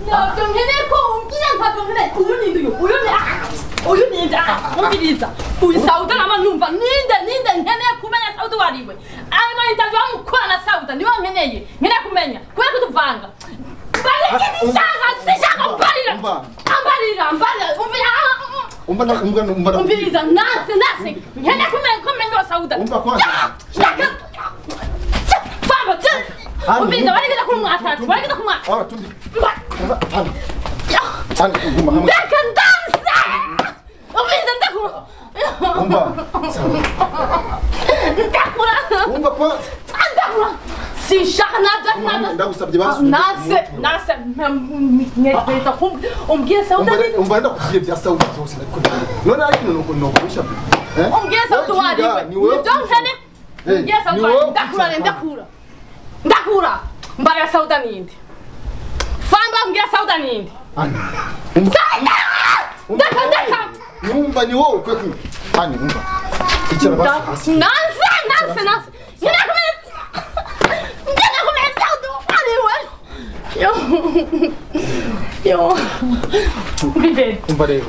Ntabyo ko umbwira ntabyo nkeneye uyu ninde uyu uyu ninde umviriza uyu Sauda nama numva ninde nkeneye kumenya Sauda wariwe ayo interview amukora na Sauda niwe nkeneye kumenya kubera kutuvanga ambarira umviriza nase nkeneye kumenya Sauda umva kwanza umviriza barigeza kuri mwatatu barigeza kumwa tundi guma ndeka ndanse umviriza ndakura umva ndakura umva kwanza ndakura sinshaka nabyo ndagusabye basi nase neza umbwiye Sauda umva ndakubwiye bya Sauda byose ndakubwiye none ariko nuko nokubisha umbwiye Sauda wariwe nibyo nkene umbwiye Sauda ndakura ndakura mbarira Sauda ninde famba mbwira Sauda ninde Ana ndaka numva ni wowe kwe Ani umva icara basi nase nkeneye Sauda wariwe yo Vivere umva rero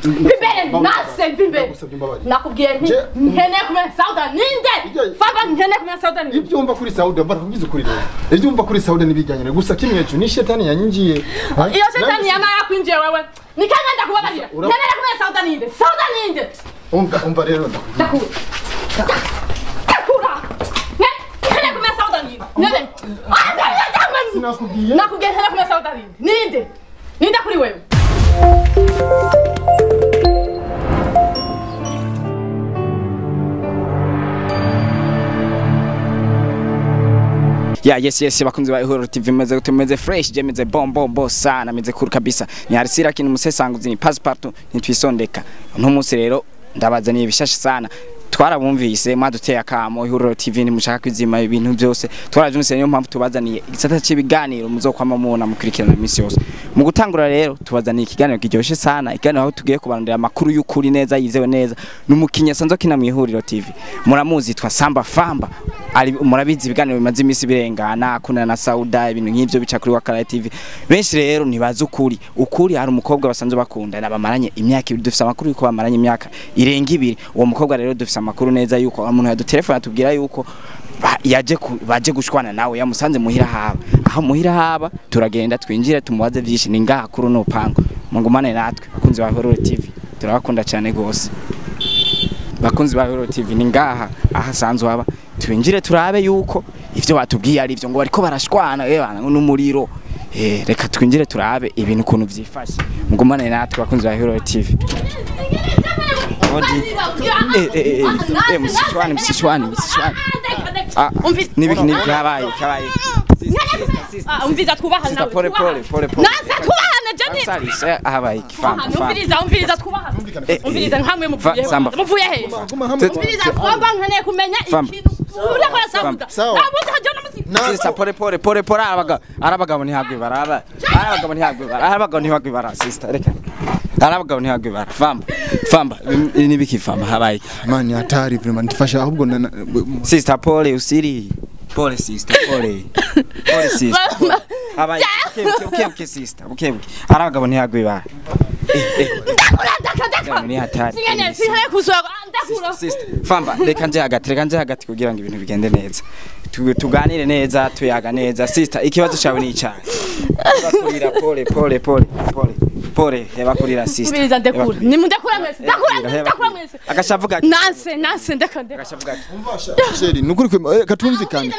Vivere nase vivere nakubwiye nti nkeneye kumenya Sauda ninde famba nkeneye kumenya Sauda ninde ibyo umva kuri Sauda barakubwiza ukuri rero ibyo umva kuri Sauda nibijyanye gusa kimwe cyo ni shetani yanyinjiye iyo shetani yama yakwinjiye wewe nikanga ndakubabarira nkeneye kumenya Sauda ninde Sauda ninde umva rero ndakura nkeneye kumenya Sauda ninde nene nakubwiye nkeneye kumenya Sauda ninde ninde ninde kuri wewe Ya yes bakunzi ba Ihuriro TV meze gutumeze fresh je meze bombo sana meze cool kabisa ni Arsira kintu musesanguzi ni passepartout nitwisondeka ntumunsi rero ndabazaniye ibishashe sana twarabumvise mwaduteye akamo Ihuriro TV ni mushaka kwizima ibintu byose twaravyumvise niyo mpamvu tubazaniye igisata cy'ibiganiro muzokwama mubona mukurikirana imisi yose mu gutangura rero tubazaniye ikiganiro kiryoshe sana ikiganiro aho tugiye kubarondera amakuru y'ukuri neza yizewe neza n'umukinyi asanzwe akina mu Ihuriro TV muramuzi twa Samba Famba ari murabizi ibiganiro bimaze imisi birengana akundana na Sauda ibintu nk'ivyo bica kuri Wakala TV benshi rero ntibazi ukuri hari umukobwa basanzwe bakundana bamaranye imyaka ibiri dufise amakuru yuko bamaranye imyaka irenga ibiri uwo mukobwa rero dufise amakuru neza yuko umuntu yadutelefona atubwira yuko yaje baje gushwana nawe yamusanze muhira haba aho muhira haba turagenda twinjira tumubaze byinshi ni ngaha kuri no pango mungumane natwe bakunzi ba Ihuriro TV turabakunda cyane gose bakunzi ba Ihuriro TV ni ngaha ahasanzwe haba twinjire turabe yuko ivyo batubwiye ari ivyo ngo bariko barashwana bana n'umuriro reka twinjire turabe ibintu ukuntu vyifashe mugumane natwe bakunzi ba Ihuriro TV msishwane nibiki habaye umviriza twubahana nawe pole nase twubahana jani salisha habaye kifamba umviriza twubahana umviriza nkamwe muvuye he umviriza famba nkeneye kumenya ikintu urakora Sauda Sister pole arabagabo ntihagwe baraba arabagabo ntihagwe bara sister reka arabagabo ntihagwe bara famba nibiki famba habaye mani hatari vraiment ndifasha ahubwo sister pole usiri pole sister pole sister habaye okay sister okay arabagabo ntihagwe bara ndakura ni hatari sinkeneye kusura ndakura sister famba reka nje hagati kugira ngo ibintu bigende neza tuganire neza tuyaga neza sister ikibazo cyawe ni icyahe bakurira pole hebakurira sister umviriza ndakura ni mundakura mwese ndakura mwese agashavuga nase ndeka agashavuga umva sheri nukuri katumvikane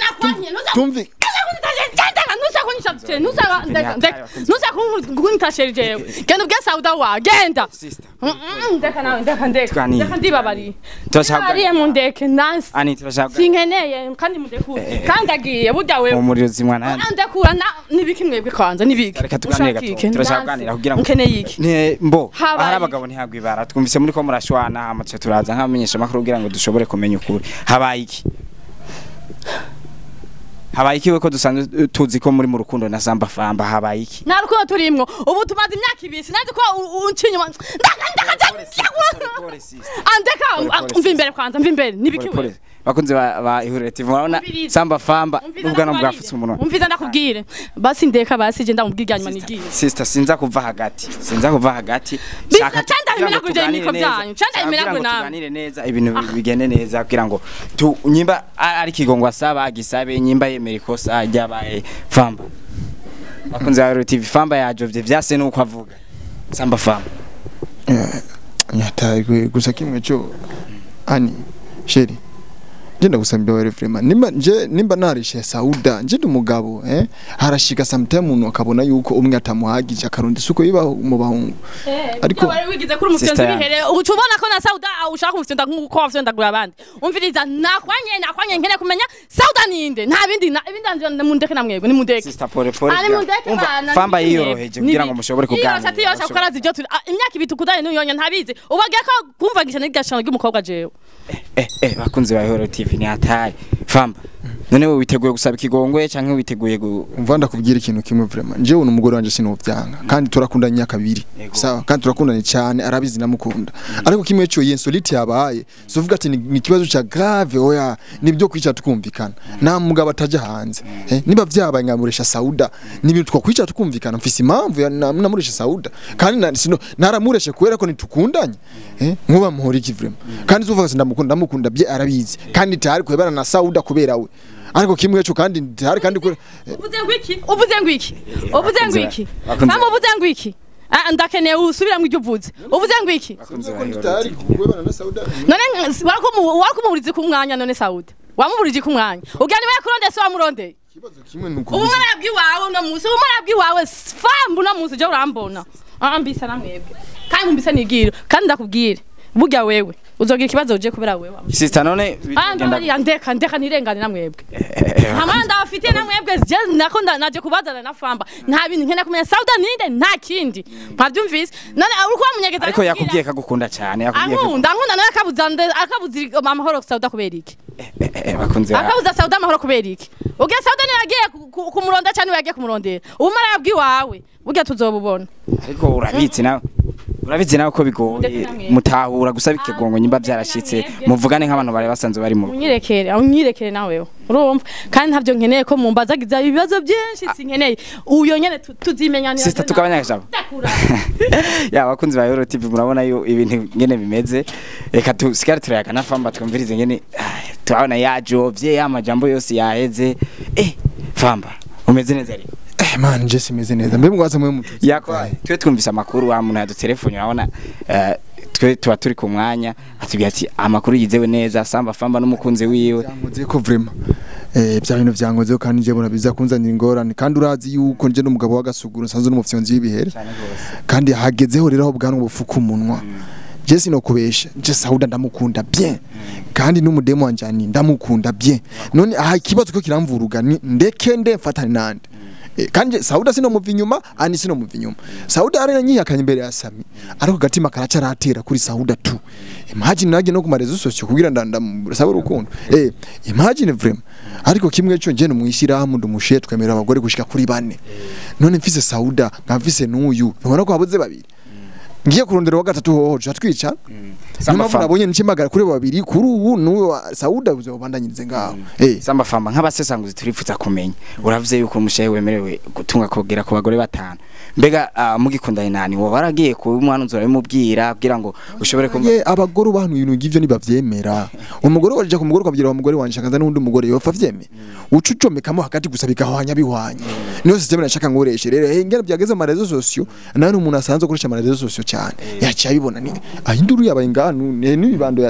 tumvi genda ubwiye Sauda wa genda ndeka nawe ndeka ndibabariye ndibabariye mundeke nase ani turashaka sinkeneye kandi mundekure kandi agiye burya wewe umuriro zimwa nande ndekura nibiki mwebwe kwanza nibiki reka tuganire gato turashaka kuganira kugira ngo nkeneye iki mbo ahari abagabo ntihagwe ibara twumvise muri ko murashwana hama turaza nk'abamenyesha makuru kugira ngo dushobore kumenya ukuri habaye iki habaye iki ko dusanzwe tuzi ko muri mu rukundo na Samba Famba habaye iki nta rukundo turimwo ubu tumaze imyaka ibiri sinazi ko unci inyuma ndaka andeka mva imbere kwanza mva imbere nibiki wewe Bakunze ba Ihuriro TV, murabona Samba Famba n'ubwanwa bwafutse umunwa. Umviza ndakubwire. Basi ndeka basi je ndamubwira nyuma nigiye. Sister, sinza kuva hagati. Sinza kuva hagati. Shaka canda bimenagurije imiko byanyu. Canda bimenagurije nawe. Tuganire neza ibintu bigende neza kugira ngo tu nyimba ari kigongo asaba agisabe, nyimba yemera ikosa ryabaye. Famba. Bakunze ba Ihuriro TV, Famba yajovye vyase nuko avuga. Samba Famba. Nyataye gusa kimwe cyo ani chérie nje ndagusaba wewe vraiment nimba nje nimba narishe Sauda nje ndumugabo harashika sometime umuntu akabona yuko umwe atamuhagije akarundi suko yiba mu bahungu. Ariko wari wigize kuri umufyonzi bihere ucubona ko na Sauda ushaka umufyonda nkuko wafyonda gura abandi. Umviriza nakwanye nkene kumenya Sauda ninde nta bindi ibindi mundeke namwego ni mundeke. Sister pole pole. Famba yiyoroheje kugira ngo mushobore kuganira. Iyo shati yosha kukaraza ibyo imyaka ibiri tukudane n'uyonya ntabizi. Ubagiye ko kumvagisha n'igashano ry'umukobwa jewe. Bakunze ba Ihuriro TV ni hatari. Famba none wewe witeguye gusaba ikigongwe canke witeguye umva ndakubwira ikintu kimwe vraiment njewe n'umugore wanje sinovyanga kandi turakundanye imyaka 2 sawa kandi turakundanye cyane arabizi namukunda ariko kimwe cyo insolite yabaye sovuga ati ni kibazo cha grave oya nibyo kwica tukumvikana nta mugabo ataje hanze niba vyabaye ngamuresha Sauda nibintu twakwica tukumvikana mfise impamvu namuresha Sauda kandi naramureshe kubera ko nitukundanye nkuba muhora iki vraiment kandi uvuga ati ndamukunda ndamukunda bye arabizi kandi tayari kwebana na Sauda kubera we ariko kimwe cyo kandi tayari kandi uvuze ngwiki uvuze ngwiki uvuze ngwiki mama uvuze ngwiki ndakeneye usubira mu ibyo uvuze ngwiki none warakumuburiza ku mwanya none Sauda wamuburije ku mwanya ugani we yakuronde so wamuronde kibazo kimwe nuko umwana bwiwawe no munsi umwana bwiwawe fambu no munsi je urambona ambisa namwebwe kandi mumbisa nigira kandi ndakubwira burya wewe uzogira ikibazo uje kubera wewe sister none bigenda ndeka nirengane namwebwe amanda afite namwebwe je nakonda naje kubazana na Famba nta bintu nkene kumenya Sauda ninde nta kindi mwabyumvise none uko wamunyegeza ariko yakubwiye kagukunda cyane yakubwiye ankunda ankunda nawe akabuza amahoro Sauda kubera iki bakunze akabuza Sauda amahoro kubera iki ugiye Sauda ni yagiye kumuronda cyane yagiye kumurondera umara yabwiwawe burya tuzobubona ariko urabitse nawe urabizi nawe ko bigoye mutahura gusa bikegongo nyimba byarashitse muvugane nk'abantu bari basanzwe bari mu unyirekere nawe urumva kandi ntavyo nkeneye ko mumbazagiza ibibazo byinshi sinkeneye uyo nyene tuzimenyanira sister tukabanya gashabo ya bakunzi ba Ihuriro TV murabona yo ibintu ngene bimeze reka tusigare turayaka na Famba twumvirize ngene turabona yajovye amajambo yose yaheze Famba umeze neza rero man je simeze neza mbe mwaza mwe mututsi yako twe twumvise amakuru wa muntu yadutelefone urabona twe tuba turi ku mwanya atubwiye ati amakuru yizewe neza Samba Famba n'umukunzi wiwe byankoze ko vraiment bya bintu byankoze kandi je murabiza kunzanira ingorane kandi urazi yuko nje n'umugabo w'agasuguru nsanzwe n'umufyonzi w'ibihere kandi hagezeho rero aho bwanwa bufuka umunwa je sinokubesha je Sauda ndamukunda bien kandi n'umudemo wanje ani ndamukunda bien none aha ikibazo ko kiramvuruga ni ndeke nde mfatane nande kandi Sauda sino muva inyuma ani sino muva inyuma Sauda ari nyihakanye imbere ya Sami ariko gatima karacaratera kuri Sauda tu imagine nage no ku marezo sosio kugira ndandasaba urukundo imagine vraiment ariko kimwe cyo nje numwishira ndumushiye twemera abagore gushika kuri bane none mfise Sauda nkamfise n'uyu ntubona ko habuze babiri ngiye kurondera wa gatatu hoho twica Samba Famba nabonye ncimagara kuri babiri kuri ubu n'uyu Sauda uzobandanyirize ngaho Samba Famba nk'abasesanguzi turipfuza kumenya uravuze yuko umushehe wemerewe gutunga kogera ku bagore batanu mbega mugikundanye nani wo waragiye ku mwana nzora bimubwira kugira ngo ushobore kumva abagore abantu ibintu ngivyo nibavyemera umugore waje ku mugore ukabyira umugore wanje shaka n'undi mugore yopfa vyeme ucucomekamo hagati gusa bigahwanya bihwanya niyo system nashaka ngoreshe rero ingene byageze ama réseaux sociaux nayo umuntu asanzwe akoresha ama réseaux sociaux cyane yaciye abibona ni ahinduru yabaye inganu n'ibibando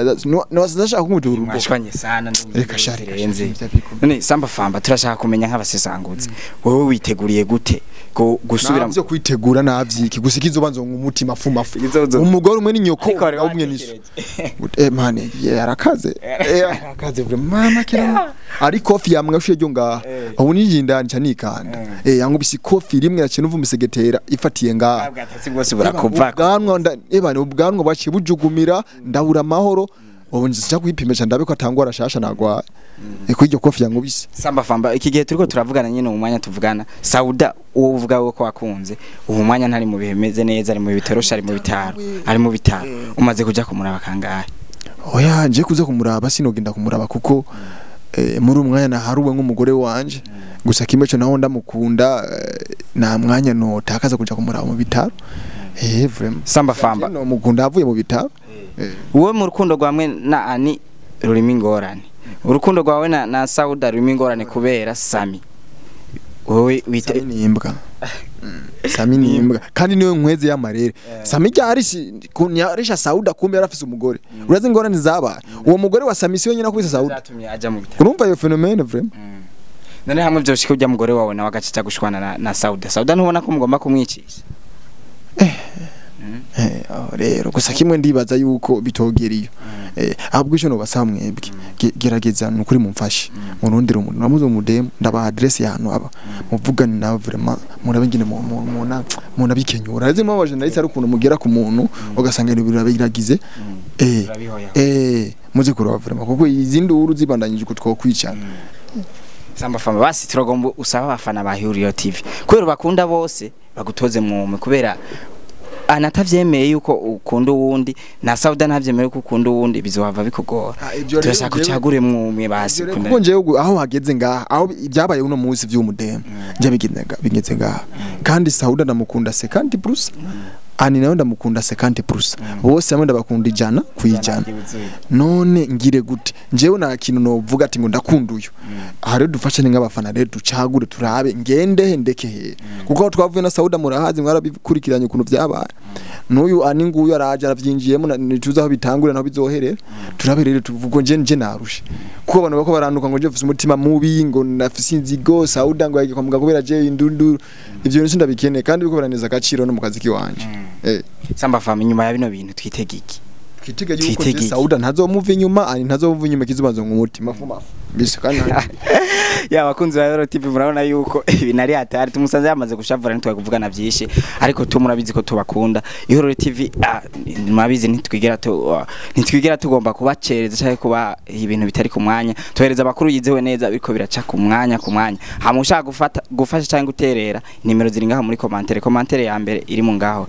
no ashaka kumutura urugo mwashwanye sana reka shari renze none Samba Famba turashaka kumenya nk'abasesangutse wowe witeguriye gute gusubira byo kwitegura navyiki gusa ikizobanzo umutima fumafu umugore umwe ni nyoko umwe niso mane yarakaze yarakaze vraiment mama kira ari kofi yamwashuye ryo ngaha ubu nijindani ca nikanda yangubise kofi rimwe yaciye numva umusegetera ifatiye ngaha ubwanwa ebane ubwanwa baciye bujugumira ndabura amahoro ubu nje kwipimisha ndabe ko atangwa arashasha nagwa ko iryo kofi yangubise Samba Famba iki gihe turiko turavugana nyine mu mwanya tuvugana Sauda uwo uvuga ko wakunze ubu mwanya ntari mu bihe meze neza ari mu bitaro ari mu bitaro ari mu bitaro umaze kuja kumuraba kangahe Oya, nje kuza kumuraba sinogenda kumuraba kuko muri umwanya naharuwe nk'umugore wanje. Gusa kimwe cyo naho ndamukunda, nta mwanya notakaza kuja kumuraba mu bitaro. Vraiment. Samba Famba. No mukunda avuye mu bitaro. Wowe mu rukundo rwamwe na Ani rurimo ingorane, urukundo rwawe na Sauda rurimo ingorane kubera Sami. Wowe wite Sami ni imbwa. Sami ni imbwa kandi niwe nkweze y'amarere. Sami ryarisha Sauda kumbe yarafise umugore. Urazi ingorane zabaye. Uwo mugore wa Sami si wenyine akubise Sauda. Zatumye aja mu bitaro. Urumva iyo phénomène vraiment. None hamwe vyoshika ujya mugore wawe nawe agacica gushwana na Sauda, Sauda ntubona ko mugomba kumwicisha? Aho rero gusa kimwe ndibaza yuko bitogera iyo. Ahubwo ico nobasaba mwebwe, gerageza nukuri mumfashe murondere umuntu namuze umudemu, ndabaha adresse y'ahantu aba, muvugane nawe vraiment, murabe ingene muna bikenyura. Azi mu journaliste ari ukuntu mugera ku muntu ugasanga ibintu birabiragize. Muze kuraba vraiment kuko izindi uru zibandanyije uko twokwicana. Samba Famba, basi turagomba usaba abafana ba Huriro TV kubera bakunda bose bagutoze mwume, kubera anatavyemeye yuko ukunda uwundi na Sauda ntavyemeye yuko ukunda uwundi, bizohava bikugora. Ah, ivyo rero Turashaka ucagure mwumwe basi. Ivyo rero kuko njewe aho hageze ngaha, aho ibyabaye uno munsi vy'umudemu, nje bigeze ngaha kandi Sauda ndamukunda 50%, Ani nawe ndamukunda 50%, bose hamwe ndabakunda 100%. None ngire gute? Njewe nta kintu novuga ati ngo ndakunda uyu. Aha rero dufashe nk'abafana rero ducagure turabe ngende he ndeke he, kuko aho twavuye na Sauda murahazi, mwarabikurikiranye ukuntu vyabaye. N'uyu Ani nguyu araje aravyinjiyemo, ntituzi aho bitangurira naho bizoherera. Turabe rero tuvuga nje narushe kuko abantu bako baranduka ngo nje mfise umutima mubi, ngo nafise inzigo, Sauda ngo yagiye kwa muganga kubera je indunduru. Ivyo bintu sindabikeneye kandi biko biraneza agaciro no mu kazi kiwanje. Samba Famba, inyuma ya bino bintu twitege iki? Twitege yuko Twitege je iki? Sauda ntazomuva inyuma, Ani ntazomuva inyuma, kizubanzo ngo umutima fumafu mbese kandi Ya abakunzi ba Hero TV, murabona yuko ibintu ari hatari, tumusanze yamaze gushavura, ntitwari kuvugana byinshi ariko tu murabizi ko tubakunda. Ihuriro TV, murabizi, ntitwigera tugomba kubacereza cyangwa kuba ibintu bitari ku mwanya. Tuhereza amakuru yizewe neza biriko biraca ku mwanya ku mwanya. Hama ushaka gufata gufasha cyangwa guterera, nimero ziri ngaho muri commentaire, commentaire ya mbere iri mu ngaho.